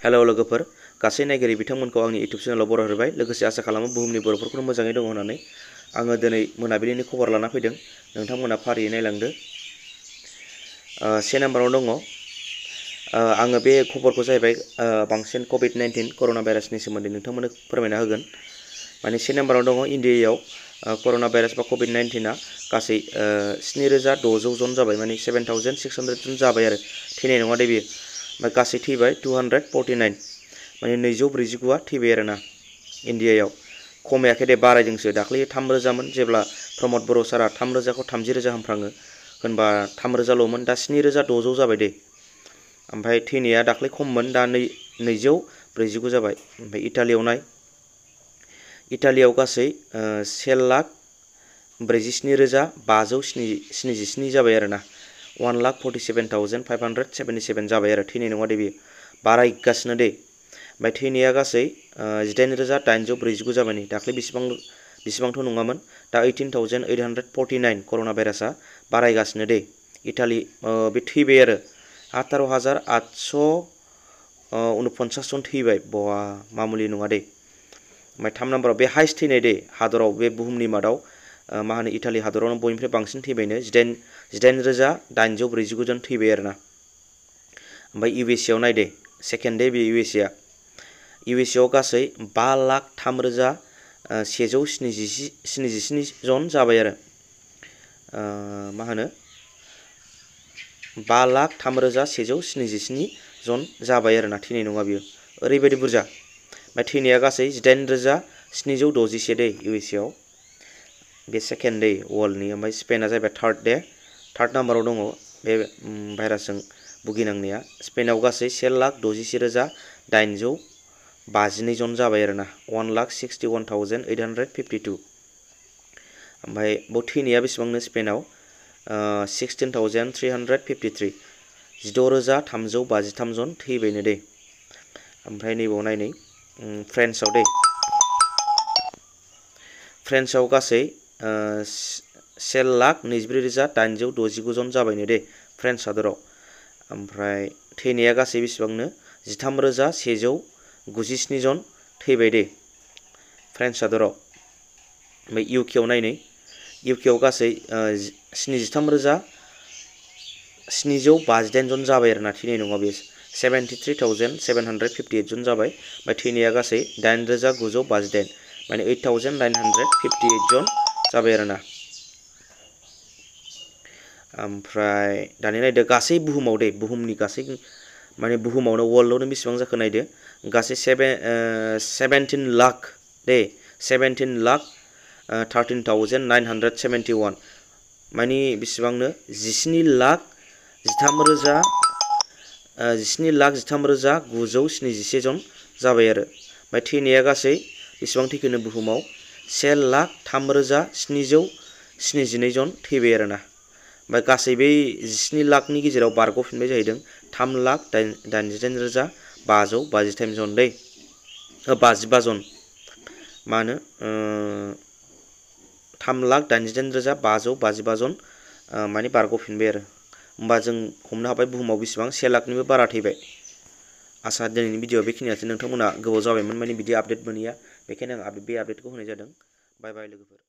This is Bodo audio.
हेलो लोगोफोर गासै नायगिरि बिथांमोनखौ आंनि इउट्युब चेनेलाव बरायहरबाय लोगोसे आसा खालामो बुहुमनि बर'फोरखौ मोजाङै दङ होननानै आङो दिनै मोनाबिलिनि खबर लाना फैदों नोंथांमोना फारियै नायलांदो से नाम्बाराव दङ आङो बे खबरखौ जाहैबाय बांसिन कोविड-19 कर'ना भाइरासनि सोमोन्दै नोंथांमोननो फोरमायना होगोन माने से नाम्बाराव दङ इन्डियायाव कर'ना भाइरास बा कोविड-19आ गासै 7600 जन जाबाय माने 7600 जन जाबाय आरो थैनाय नङा दे बेयो गासै थैबाय 249 माने 249आ थैबाय आरोना इन्डियायाव खमायाखै दे बारायदोंसो दाख्लै 3000 मोन जेब्ला प्रमद बर' सारा 3000खौ 30000 हामफ्राङो होनबा 3000ल'मोन दा 7600 जाबाय दे ओमफ्राय थैनाया दाख्लै खममोन दा 249 जाबाय ओमफ्राय इटालियाव नाय इटालियाव गासै 1,47,577 जाबाय आरोना 1,47,577 जाबाय आरो थैनाय नङा दे बेयो बारायगासिनो दे ओमफ्राय थैनाया गासै 18,849 जाबाय नै दाख्लै बेसेबांथ' नङामोन दा 18,849 कर'ना भाइरासआ बारायगासिनो दे इटालि बे थैबाय आरो 18,849 जन थैबाय बवा मामुलि नङा दे ओमफ्राय 3 नाम्बाराव बे हाइस्ट थैनाय दे हादराव बे बुहुमनि मादाव मा होनो इटालि हादरावनो बयनिफ्राय बांसिन थैबायनो 18,849 जन थैबाय आरोना ओमफ्राय इउएसए आव नायदे सेकेन्ड दे बे इउएसए आव गासै 5,03,177 जन जाबाय आरो मा होनो 5,03,177 जन जाबाय आरोना थैनाय नङा बियो ओरैबायदि बुरजा ओमफ्राय थैनाया गासै 8,761 दे इउएसए आव बे सेकेन्ड दे वर्ल्डनि ओमफ्राय स्पेनआ जाहैबाय थार्ड नाम्बाराव दङ बे भाइरासजों भुगिनांनाया स्पेनआव गासै 1,61,852 जन जाबाय आरोना 1,61,852 ओमफ्राय बाव थैनाया बेसेबांनो स्पेनआव 16,353 16,353 जन थैबायनो दे ओमफ्राय नैबाव नायनै फ्रान्सआव गासै 1,24,869 जन जाबायनो दे फ्रान्स हादराव ओमफ्राय थैनाया गासै बेसेबांनो 13,197 जन थैबाय दे फ्रान्स हादराव ओमफ्राय इउकेआव नायनै इउकेआव गासै 73,758 जन जाबाय आरोना थैनाय नङा बे 73,758 जन जाबाय ओमफ्राय थैनाया गासै 8,958 माने 8,958 जन जाबाय आरोना ओमफ्राय दानि नायदो गासै बुहुमाव दे बुहुमनि गासै माने बुहुमावनो वर्ल्डआवनो बेसेबां जाखो नायदो गासै 17 लाख दे 17,13,971 माने बेसेबांनो 17,13,977 जन जाबाय आरो ओमफ्राय थैनाया गासै बेसेबां थैखोनो बुहुमाव 1,03,772 जन थैबाय आरोना ओमफ्राय गासै बै 17 लाखनि गेजेराव बारग'फिनबाय जाहैदों 3,88,553 जन दै 55 जन मा होनो 3,88,555 जन माने बारग'फिनबाय आरो होमबा जों हमनो हाबाय बुहुमाव बेसेबां 1 लाखनिबो बारा थैबाय आसा दिनैनि भिडिअ बेखिनियासो नोंथांमोना गोबाव जाबायमोन माने बिदि आपडेट मोनैया बेखायनो आं बे आपडेटखौ होनाय जादों बाय बाय लोगोफोर।